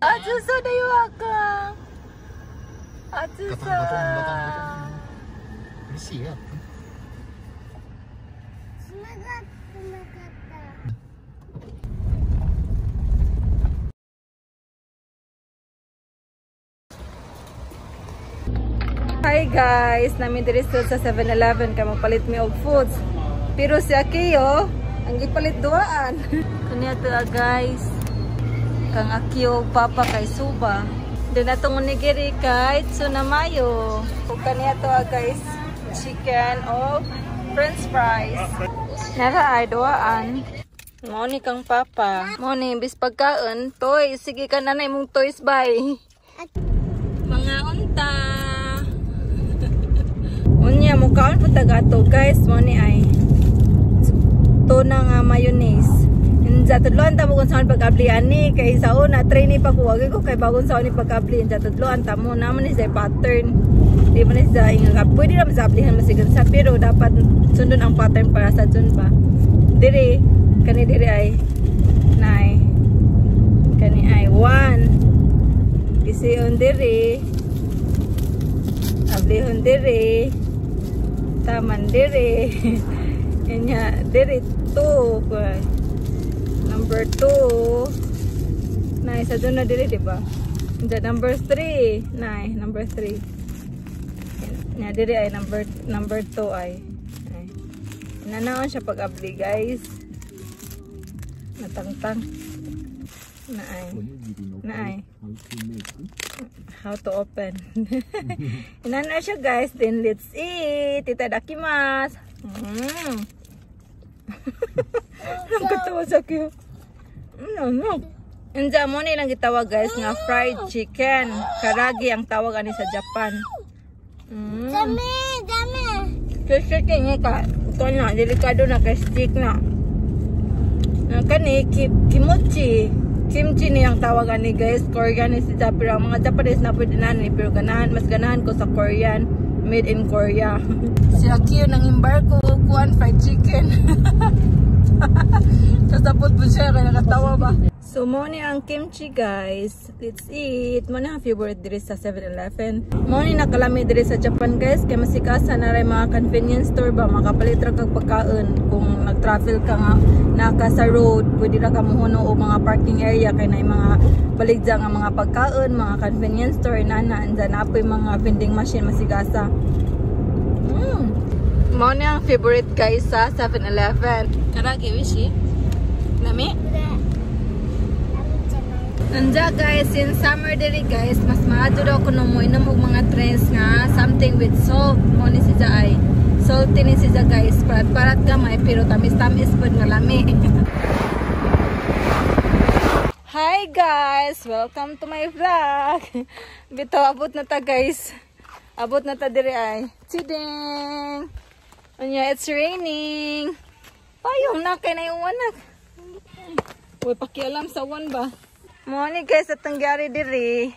暑そうだよ、あかん。暑ガそう。タンゴトンガタンゴトン。嬉しいや。つながってなかった。 Hi guys, nami diri sa 7-Eleven kay mopalit mi og foods. Pero si Akio, ang gipalit duaan. Kaniya to guys. Kang Akio papa kay Suba. Din atong onigiri kay Tsunamayo. Ug kaniya to guys, chicken o french fries. Nara ay duaan. Mao ni kang papa. Mao ni imbis pagkaon, toys. Sige ka na na imong toys bay. Mga unta. Unya mukaon pud ta gato guys, mo ni ay tuna nga mayonnaise. Inja tudloan ta mo kung saan pag-abli ani kay sa una trainee pa ko wag ko kay bagong sa ni pag-abli inja tudloan ta mo naman ni sa pattern. Di man ni sa inga pwede ra man sa ablihan masigan sa pero dapat sundon ang pattern para sa dun ba. Diri kani diri ay nay kani ay 1. Gision diri. Ablihon diri. Taman diri. Inya diri 2. Number 2. Nay sa doon na diri di ba? Inja number 3. Nay number 3. Nya diri ay number 2 ay. Ay. Inanaon siya pag-abli guys. Natangtang. Naay. Naay. How to open. Inana siya guys. Then let's eat. Itadakimasu. Ang katawa sa kiyo. No. Inja mo ni lang gitawag guys nga fried chicken. Karagi ang tawag ani sa Japan. Dami, dami. Kasi kini ka ito na delikado na kay stick na. Na kani kimochi. Kimchi ni ang tawag ani guys. Korean ni siya pero ang mga Japanese na pwede na ni pero ganahan mas ganahan ko sa Korean, made in Korea. Si Akio nang embarko kuan fried chicken. Sasabot po siya kaya nakatawa ba. So mo ni ang kimchi guys. Let's eat. Mo ni ang favorite diri sa 7-Eleven. Mo ni nakalami diri sa Japan guys kay masikasa na ray mga convenience store ba makapalit ra kag pagkaon kung nag-travel ka nga naka sa road pwede ra ka mohuno og mga parking area kay nay mga baligya nga mga pagkaon, mga convenience store nana andyan na poy mga vending machine masigasa. Mo ni ang favorite guys sa 7-Eleven. Karagi wishi. Nami? Nanja guys, since summer diri guys, mas maadto daw kuno mo inom og mga trends nga something with salt. Mo ni siya ay salty ni siya guys, parat-parat gamay pero tamis-tamis pud nga lami. Hi guys, welcome to my vlog. Bitaw abot na ta guys. Abot na ta diri ay. Tiding. Unya, it's raining. Payong na kay na yung anak. Uy, pakialam sa uwan ba? Mo ni guys atong gyari diri.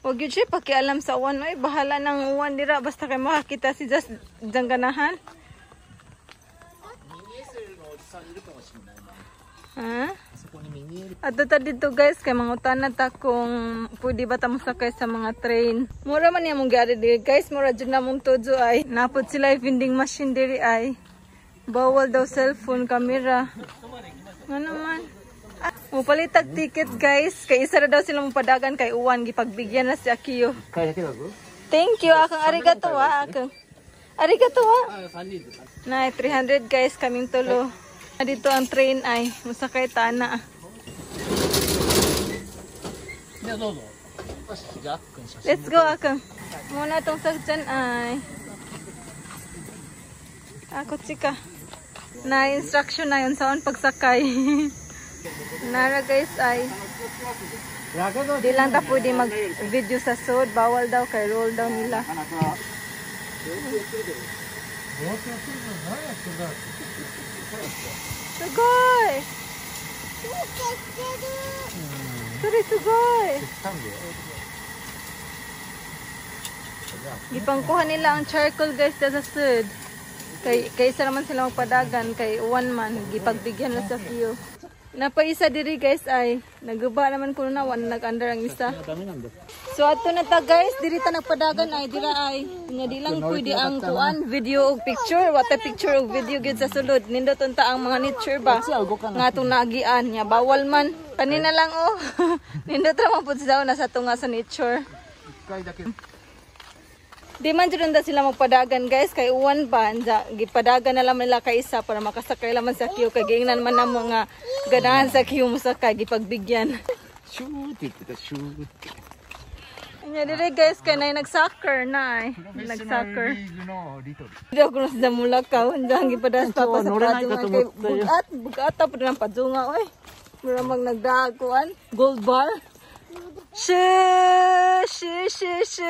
Wag yun siya pakialam sa uwan oy, bahala nang uwan dira basta kay makakita si Just diyang ganahan. Ha? Ato ta dito guys kay mangutan na ta kung pwede ba ta mosakay sa mga train. Mura man niya mong gyari diri guys, mura jud na mong tudyo ay. Napod sila vending machine diri ay. Bawal daw cellphone, camera. Ano man? Mupalitag ticket guys. Kay isa ra daw sila mupadagan kay uwan. Gipagbigyan na si Akio. Thank you. Akang arigato wa. Akang arigato wa. Nay, 300 guys. Kaming tulo. Dito ang train ay. Musakay ta na. Let's go akang. Muna tong sagdyan ay. Ako chika. Na instruction na yun saan pagsakay. Nara guys ay di lang ta pwede mag video sa sod, bawal daw kay roll daw nila. Sugoi. Sure sugoi. Gipangkuha nila ang charcoal guys sa sud. Kay kaysa naman sila magpadagan kay uwan man gipagbigyan na sa view. Napaisa diri, guys, ay naguba naman kuno na wala nag-andar ang isa. ダメなんです。 So ato na ta, guys, diri ta nagpadagan ay dira ay nga di lang pwede ang kuan video og picture, wata picture og video gyud sa sulod. Nindot unta ang mga nature ba? Nga atong naagian nya bawal man. Kanina lang oh. Nindot ra man pud sila nasa tunga sa nature. 一回だけ。 Di man jud unta sila magpadagan, guys, kay uwan pa anja gipadagan na lang nila kay isa para makasakay laman sa queue kay giingnan man namo nga ganahan sa queue mosakay gipagbigyan. シューって言ってた、シューって。 Nya dire, guys, kay nay nag-soccer na ay. プロフェッショナ Nag-soccer. ルリーグのリトル。 Hindi ako na sa mulakaw. Hindi ang gipadas pa sa 乗れないかと padungan kay 思ったよ。 bugat, bugat pa ng padunga oy. Mura mag nagdaguan, gold bar. Shu, shu, shu, shu.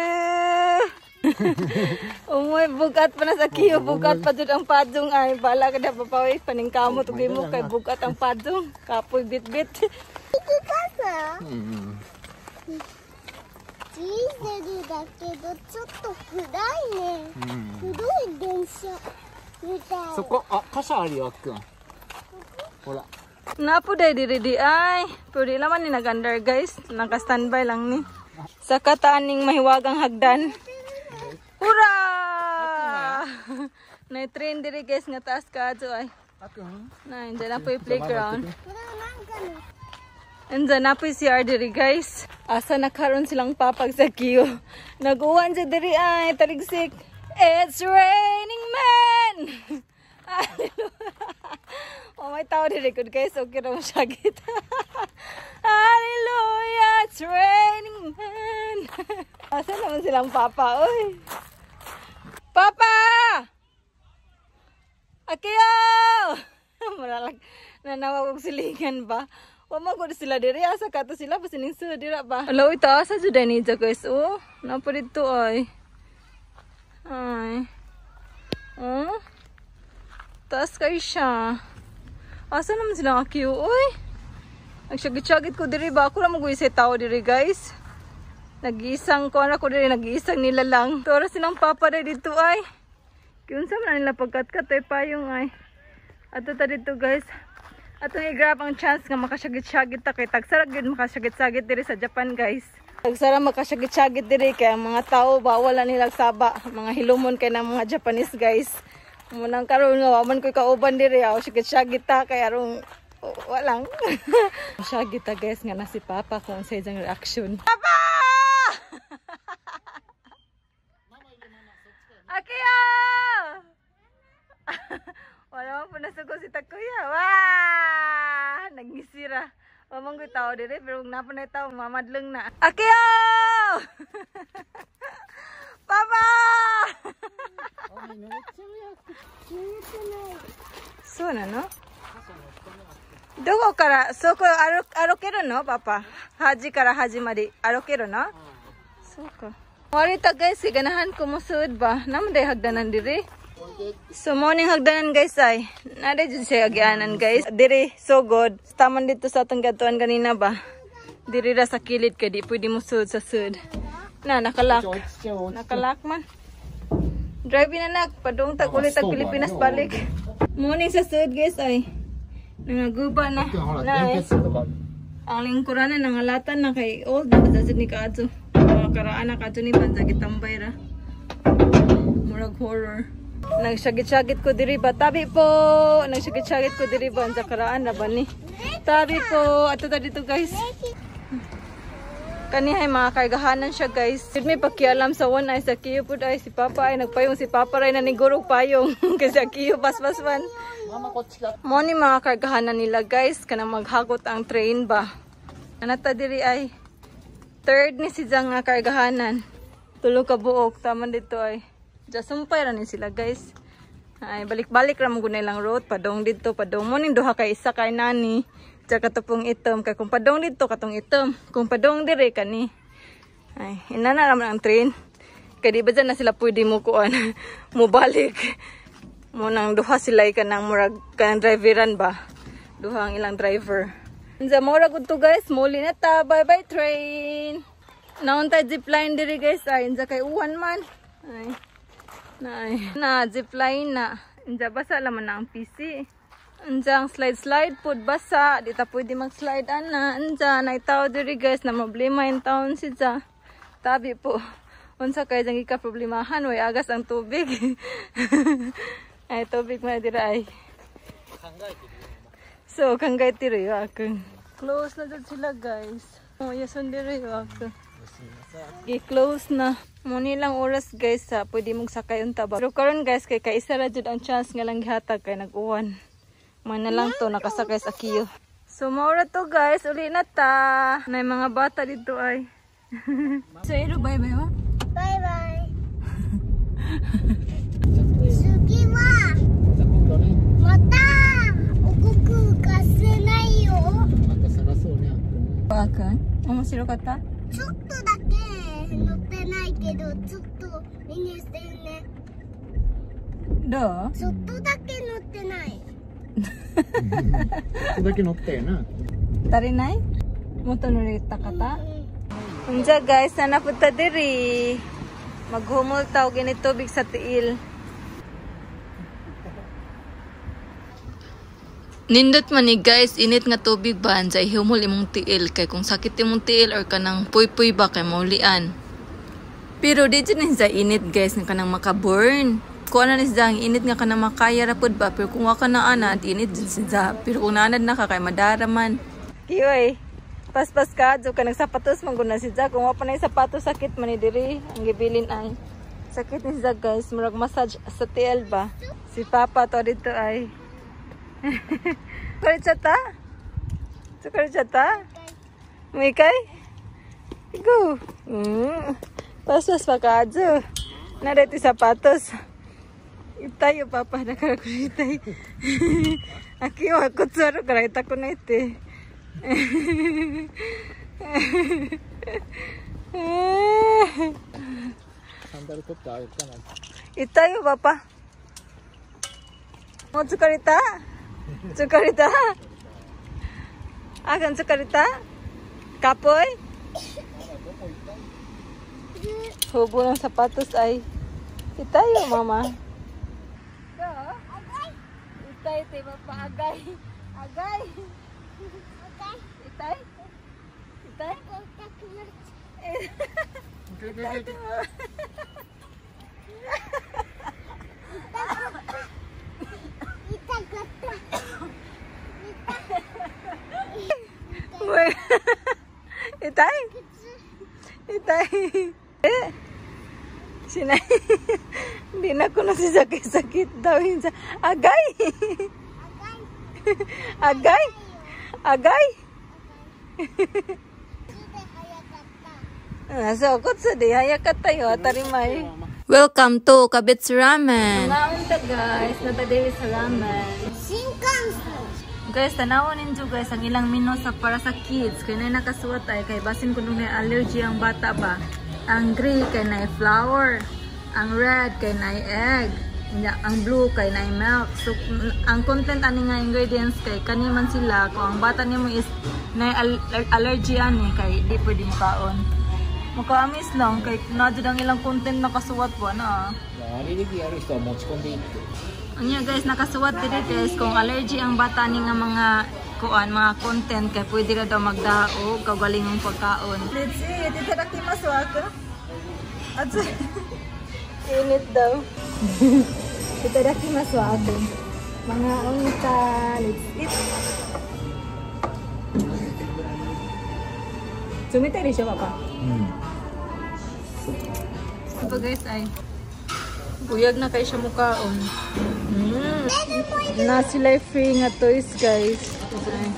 Umoy, bugat pa na sa kiyo, bugat pa jud ang padung ay. Bala ka na papawi, paningkamot ug mo kay bugat ang padung. Kapoy bit-bit. 傘うんうん。ディーゼルだけどちょっと暗いね。うん。黒い電車みたい。そこ、あ、傘あるよ、あっくん。ほら。 Napo day diri di ay. Pero di laman ni nag-andar, guys. Naka-standby lang ni. Sa kataan ning mahiwagang hagdan. Hurra! Nay train diri, guys, nga taas kaadto ay. あっくん Na, andyan na po yung playground. これはなんかの Andyan na po yung CR diri, guys. Asa na karon silang papag sa kiyo. Nag-uwan siya diri ay, taligsik. It's raining men! Hallelujah! Oh, may tao diri good, guys. Okay ra mo siya kita. Hallelujah! It's raining men! Asa naman silang papa, oy? Papa! Akiyo! Muralag nanawag og silingan ba? Wa man gud sila diri asa kato sila basining sa dira ba? Ala uy, taas sa jud ni guys oh. Napa dito ay. Ay. Oh. Taas kay siya. Asa naman sila ang akiyo oy? Nagsyagit-syagit ko diri ba? Ako ra mo sa tao diri, guys. Nag-iisang ko ko diri, nag-iisang nila lang. Toro silang papa diri dito ay. Kiunsa man na nila pagkatkat ay payong ay. Ato ta dito, guys. Atong i-grab ang chance nga makasyagit-syagit ta kay tagsara gyud makasyagit-syagit diri sa Japan, guys. Tagsara makasyagit-syagit diri kay ang mga tao bawal na nilang saba, mga hilumon kay ng mga Japanese, guys. Munang karon nga wa man koy kauban diri aw syagit-syagit ta kay arong walang. Syagit ta, guys, nga na si Papa kung sa iyang reaction. Papa! Akiyo! Wala man po nasugo si Takuya. Wah! Nagisira. Wa man ko'y tao dire, pero kung napa na tao, mamadlong na. Akiyo! Papa! 雨濡れちゃうよ。気にしない。そうなのどこから、そこ歩歩けるのパパ。端から端まで歩けるのそうか。Wari ta, guys, kay ganahan ko mosuod ba? Naman day hagdanan diri. So morning hagdanan, guys, ay. Nada jud siya agianan, guys. Diri so good. Taman dito sa atong gatuan kanina ba. Diri ra sa kilid kay di pwede mosuod sa sud. Na nakalak. 落ちちゃう、落ちちゃう。 Nakalak man. Drive na nak, padung tag ulit tag Pilipinas balik. Morning sa sud, guys, ay. Nangaguba na. あっくんほら、 Na, 電 eh. 鉄とかある。 Ang lingkuran na nangalatan na kay old na sa ni kaadto. Mga karaan na kaadto ni bansa gitambay ra. Murag horror. Nagsyagit-syagit ko diri ba? Tabi po. Nagsyagit-syagit ko diri ba? Sa karaan na ba ni? Tabi po. Ato ta dito, guys. Kanihay mga kargahanan siya, guys. Jud may pakialam sa one ay sa kiyo pud ay si Papa ay nagpayong si Papa ray naniguro og payong kasi sa kiyo paspas man. ママこっちだ。 Mo ni mga kargahanan nila, guys, kanang maghakot ang train ba. Anata diri ay third ni si nga kargahanan. Tulo ka buok taman dito ay. Jasumpay ra ni sila, guys. Ay balik-balik ra mo gunay lang road padong dito padong mo ning duha kay isa kay nani. Tsaka katong itom kay kung padong dito katong itom, kung padong dire kani. Ay inana ra man ang train. Kay di ba dyan na sila pwede mo kuan mo balik. Mo nang duha sila kanang murag kanang driveran ba. Duha ang ilang driver. Unsa mo ra gud to, guys, muli na ta. Bye bye train. Naon ta zipline diri, guys, ay unsa kay uwan man. Ay. Na ay. Na zipline na. Unsa basa laman na ang PC. Anjang slide slide pud basa, di ta pwede mag-slide ana. Anja nay tao diri, guys, na problema in town si Ja. Tabi po. Unsa kay jang ka problemahan way agas ang tubig. Ay tubig man dira ay. So, kangay tiro yo akong. Close na jud sila, guys. Oh, yason diri yo ako. Gi-close na. Muni lang oras, guys, sa pwede mong sakay unta ba. Pero karon, guys, kay kaisa ra jud ang chance nga lang gihatag kay nag-uwan. Man na lang to nakasakay sa Akiyo. So maura to, guys, uli na ta. Nay mga bata dito ay. So iro bye bye wa. バイバイ。次はじゃあ今度ね。また動くかせないよ。また探そうね。 Akan. 面白かった？ちょっとだけ乗ってないけど、ちょっと見にしてね。どう？ちょっとだけ乗ってない。ちょっとだけ乗ったよな。足りない？もっと乗れたかった？Unja, guys, sana punta diri. Maghumol ta og init tubig sa tiil. Nindot man ni, guys, init nga tubig ba, anja ihumol imong tiil kay kung sakit imong tiil or kanang puy-puy ba kay maulian. Pero di jud ni sa init, guys, nga kanang makaburn. Kuha na ni siya ang init nga kanang makaya ra pud ba, pero kung wa ka na anad, init jud siya. Pero kung naanad na ka kay madara man. Kiyoy. Paspas ka, jo ka nagsapatos man gud na si Jack. Kung wa pa na yung sapatos, sakit man ni diri. Ang gibilin ay. Sakit ni Jack, guys, murag massage sa TL ba. Si Papa to dito ay. Kare chata? Kare chata? Mikay? Go. Paspas pa ka, jo. Na dito sapatos. Itayo, Papa, nakarakuritay. Aki wa kutsaro kara ita ko na ite. サンダル取ってあげたな。痛いよ、パパ。もう疲れた？疲れた？あかん疲れた？Kapoy? Hubo ng sapatos ay. Itayo, Mama. Itay, te, papa, agay. Agay. Itay? Itay? Itay, te, mama. 痛かった。 Uy. Itay? Itay. Eh. Sinay. Hindi na ko nasisakit-sakit daw yun sa... Agay! Agay! Agay! So, kutsu di, hayakat tayo, tarimay. Welcome to Kabits Ramen. Naunta, guys, natadiri sa ramen. 新幹線。 Guys, tanawan ninyo, guys, ang ilang menu sa para sa kids. Kay na nakasuwat ay kay basin ko nung na allergy ang bata ba. Ang gray kay na flour. Ang red kay na egg. Nya, ang blue kay na milk. So, ang content ani nga ingredients kay kani man sila kung ang bata nimo is na allergy ani kay di pwede mokaon. Mukaamis lang kay na jud ang ilang content nakasuwat po na. アレルギーある人は持ち込んでいいって。 Anya, guys, nakasuwat diri, guys, kung allergy ang bata ni nga mga kuan, mga content kay pwede ra daw magdao kaugalingong pagkaon. Let's eat. Itadakimasu, ako. At init daw. Itadakimasu, ako. Mga unta, let's eat. Sumitay rin siya, Papa. Ito, guys, ay buyag na kay siya mukaon. Na sila free nga toys, guys. Ay.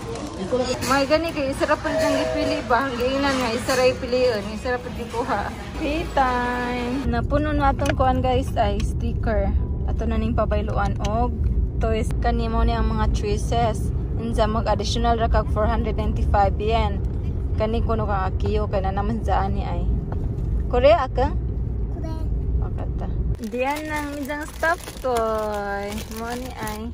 May gani kay isa ra pud siyang gipili ba? Ang giingnan nga isa ra ipilion, isa ra pud gikuha. Free time. Napuno na atong kuan, guys, ay sticker. Ato na ning pabayluan og toys kani mo ni ang mga choices. Unsa mag additional ra kag 495 yen. Kani kuno kang akiyo kay na naman daan ni ay. Korea ka? これ。 Wakata. Diyan ang isang staff toy. Mo ni ay.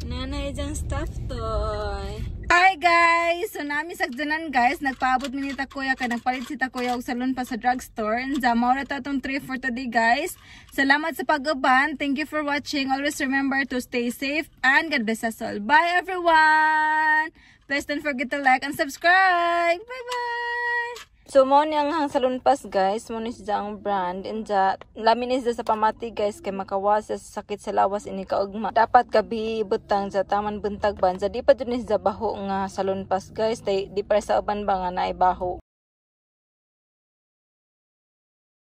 Nana isang staff toy. Hi, guys! Guys, so naa mi sakjanan, guys. Nagpaabot mi ni Takuya kay nagpalit si Takuya og Salonpas sa drugstore. And mao ra ta atong trip for today, guys. Salamat sa pag-uban. Thank you for watching. Always remember to stay safe and God bless us all. Bye, everyone. Please don't forget to like and subscribe. Bye-bye. So, mao ni ang Salonpas, guys. Mao ni siya ang brand. And ja, lami ni siya sa pamati, guys, kay makawas sa sakit sa lawas ini kaugma. Dapat gabi butang sa taman buntag ban. Sa di pa jud ni siya baho nga Salonpas, guys. Di, di pa sa uban ba nga naay baho.